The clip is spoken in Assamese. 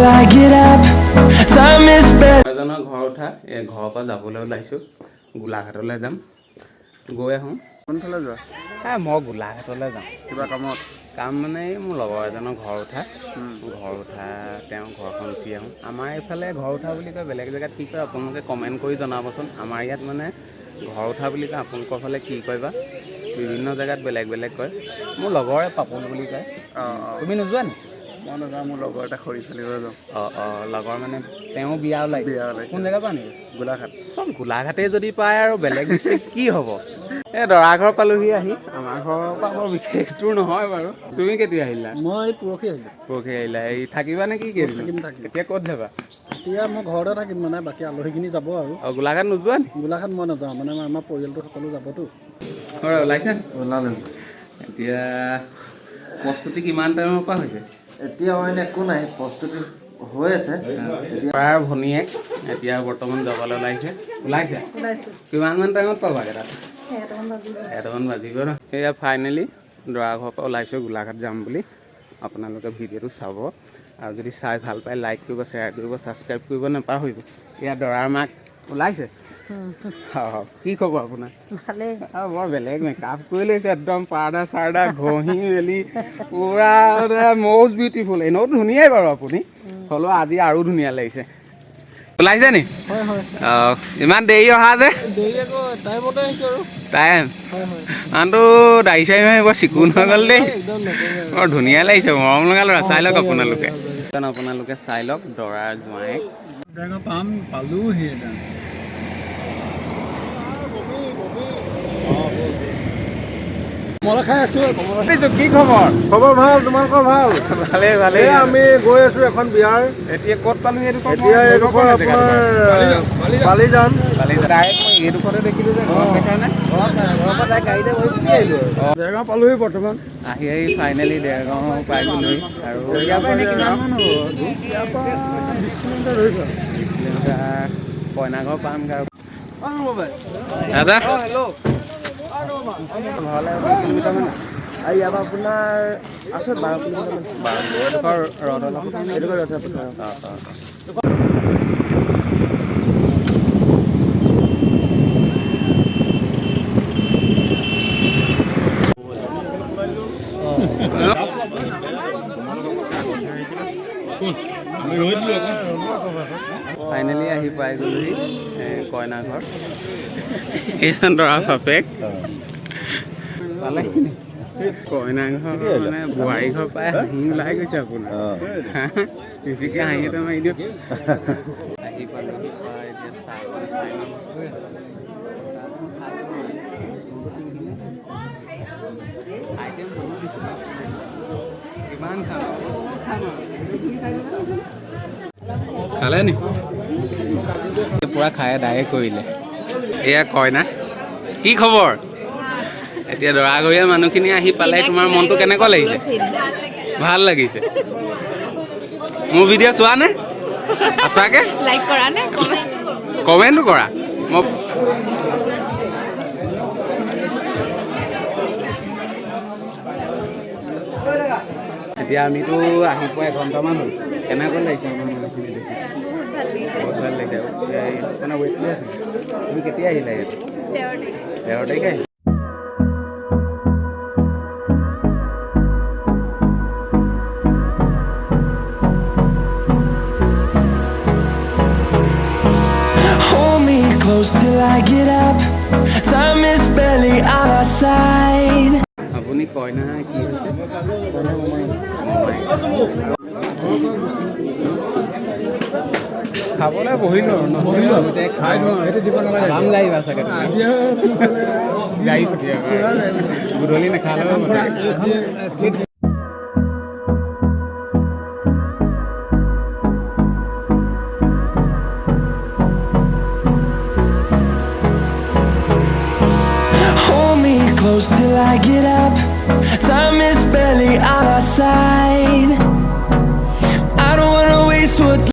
till I get up. Time is barely. এজনৰ ঘৰ উঠা, এই ঘৰৰ পৰা যাবলৈ ওলাইছোঁ, গোলাঘাটলৈ যাম, গৈ আহোঁ। কোনফালে যোৱা? এই মই গোলাঘাটলৈ যাওঁ। কিবা কামত? কাম মানে এই মোৰ লগৰ এজনৰ ঘৰ উঠা, ঘৰ উঠা, তেওঁ ঘৰখন উঠি আহোঁ। আমাৰ এইফালে ঘৰ উঠা বুলি কয়, বেলেগ জেগাত কি কয় আপোনালোকে কমেণ্ট কৰি জনাবচোন। আমাৰ ইয়াত মানে ঘৰ উঠা বুলি কয়, আপোনালোকৰ ফালে কি কয় বা? বিভিন্ন জেগাত বেলেগ বেলেগ কয়। মোৰ লগৰে পাপন বুলি কয়। অঁ। তুমি নোযোৱা নি? মই নাযাওঁ, মোৰ লগৰ এটা খৰি ফালিব যাওঁ। অঁ, লগৰ মানে তেওঁ বিয়া ওলাইছে? বিয়া ওলাইছে। কোন জেগাৰ পৰা নেকি? গোলাঘাট। চব গোলাঘাটেই যদি পায় আৰু বেলেগ ডিষ্ট্ৰিক্ট কি হ'ব? এই দৰা ঘৰ পালোহি আহি। আমাৰ ঘৰৰ পৰা বৰ বিশেষ দূৰ নহয় বাৰু। তুমি কেতিয়া আহিলা? মই পৰহি আহিলোঁ। পৰহি আহিলা। এই থাকিবা নে কি কেইদিন? থাকিম, থাকিম। এতিয়া ক'ত যাবা? এতিয়া মই ঘৰতে থাকিম, মানে বাকী আলহীখিনি যাব আৰু। অঁ, গোলাঘাট নোযোৱা নি? গোলাঘাট মই নাযাওঁ, মানে আমাৰ পৰিয়ালটো সকলো যাবতো। হয়, ওলাইছা? ওলালো। এতিয়া প্ৰস্তুতি কিমান টাইমৰ পৰা হৈছে? এতিয়া অইন একো নাই, প্ৰস্তুতি হৈ আছে এতিয়া। দৰাৰ ভনীয়েক এতিয়া বৰ্তমান যাবলৈ ওলাইছে। ওলাইছে? কিমানমান টাইমত পাবাগৈ তাত? 1টামান বাজিব ন? সেয়া ফাইনেলি দৰা ঘৰৰ পৰা ওলাইছোঁ গোলাঘাট যাম বুলি। আপোনালোকে ভিডিঅ'টো চাব আৰু যদি চাই ভাল পায় লাইক কৰিব, শ্বেয়াৰ কৰিব, ছাবস্ক্ৰাইব কৰিব নাপাহৰিব। এয়া দৰাৰ মাক ওলাইছে। অঁ, কি খবৰ আপোনাৰ? ভালেই। অঁ, বৰ বেলেগ মেকআপ কৰি লৈছে, একদম পাউডাৰ চাউডাৰ ঘঁহি মেলি পূৰা মষ্ট বিউটিফুল। এনেও ধুনীয়াই বাৰু আপুনি, হ'লেও আজি আৰু ধুনীয়া লাগিছে। ওলাইছে নি? হয় হয়। অঁ, ইমান দেৰি অহা যে? দেৰি আকৌ, টাইমতে আহিছোঁ আৰু। টাইম। হয় হয়। মানুহটো দাড়ি চাড়ি মাৰি বৰ চিকুণ হৈ গ'ল দেই। একদম নক'ব। বৰ ধুনীয়া লাগিছে, মৰম লগা ল'ৰা। চাই লওক আপোনালোকে, আপোনালোকে চাই লওক দৰাৰ জোঁৱায়েক। পাম পালোহি এতিয়া। কমলা খাই আছোঁ, কমলা। কি খবৰ? খবৰ ভাল, তোমালোকৰ ভাল? ভালেই ভালেই। এই আমি গৈ আছো এখন বিয়াৰ। এতিয়া ক'ত পালো এইডোখৰ? এতিয়া এইডোখৰ আপোনাৰ বালিজান। ডাইৰেক্ট মই এইডোখৰতে দেখিলোঁ যে ঘৰত দেখা নাই। দেৰগাঁও পালোহি বৰ্তমান। আহি আহি ফাইনেলি দেৰগাঁও পাই গ'লোহি। আৰু ইয়াৰ পৰা এনেই কিমান মান হ'ব? ইয়াৰ পৰা 20 কিলোমিটাৰ ধৰিছোঁ। 20 কিলোমিটাৰ। কইনা ঘৰ পামগৈ আৰু দাদা ঘৰলৈ কিলোমিটাৰমান? আৰু ইয়াৰ পৰা আপোনাৰ আছে 12 কিলোমিটাৰমান। 12। এইডোখৰ ৰ'দৰ? এইডোখৰ ৰথৰ পথাৰ। অঁ। ফাইনেলি আহি পাই গ'লোহি কইনা ঘৰ। এইজন দৰা বাপেক পালে। কইনা ঘৰ মানে বোৱাৰী ঘৰ পাই হাঁহি ওলাই গৈছে আপোনাৰ। বেছিকৈ হাঁহি এটা মাৰি দিয়ক। আহি পালোহি পাই এতিয়া চাহকণ খাই ল'ম। চাহকণ খাই লওঁ। আইটেম বহুত দিছে, কিমান খাম খাম আৰু। খালে নি? পূৰা খাই ডাইৰেক্ট কৰিলে। এয়া কইনা, কি খবৰ? এতিয়া দৰাঘৰীয়া মানুহখিনি আহি পালে, তোমাৰ মনটো কেনেকুৱা লাগিছে? ভাল লাগিছে। মোৰ ভিডিঅ' চোৱা নে সঁচাকে? লাইক কৰা নে? কমেণ্টো কৰা। মই এতিয়া আমিতো আহি পোৱা এঘণ্টামান হ'ল। কেনেকুৱা লাগিছে আমাৰ মানুহখিনি দেখি? বহুত ভাল লাগিছে। বহুত ভাল লাগিছে। মানে ৱেইট কৰি আছে। তুমি কেতিয়া আহিলা ইয়াত? 13 তাৰিখ। 13 তাৰিখে আহিলা। Hold me close till I get up. Time is barely on our side. আপুনি কইনা কি হৈছে? খাবলৈ বহিলোঁ আৰু ন? খাই দিওঁ, সেইটো দিব নালাগে। আৰাম গাড়ী চাগে তুমি। গাড়ী পঠিয়াবা, গধূলি নাখালেও হ'ব চাগে। Hold me close till I get up. Time is barely on our side.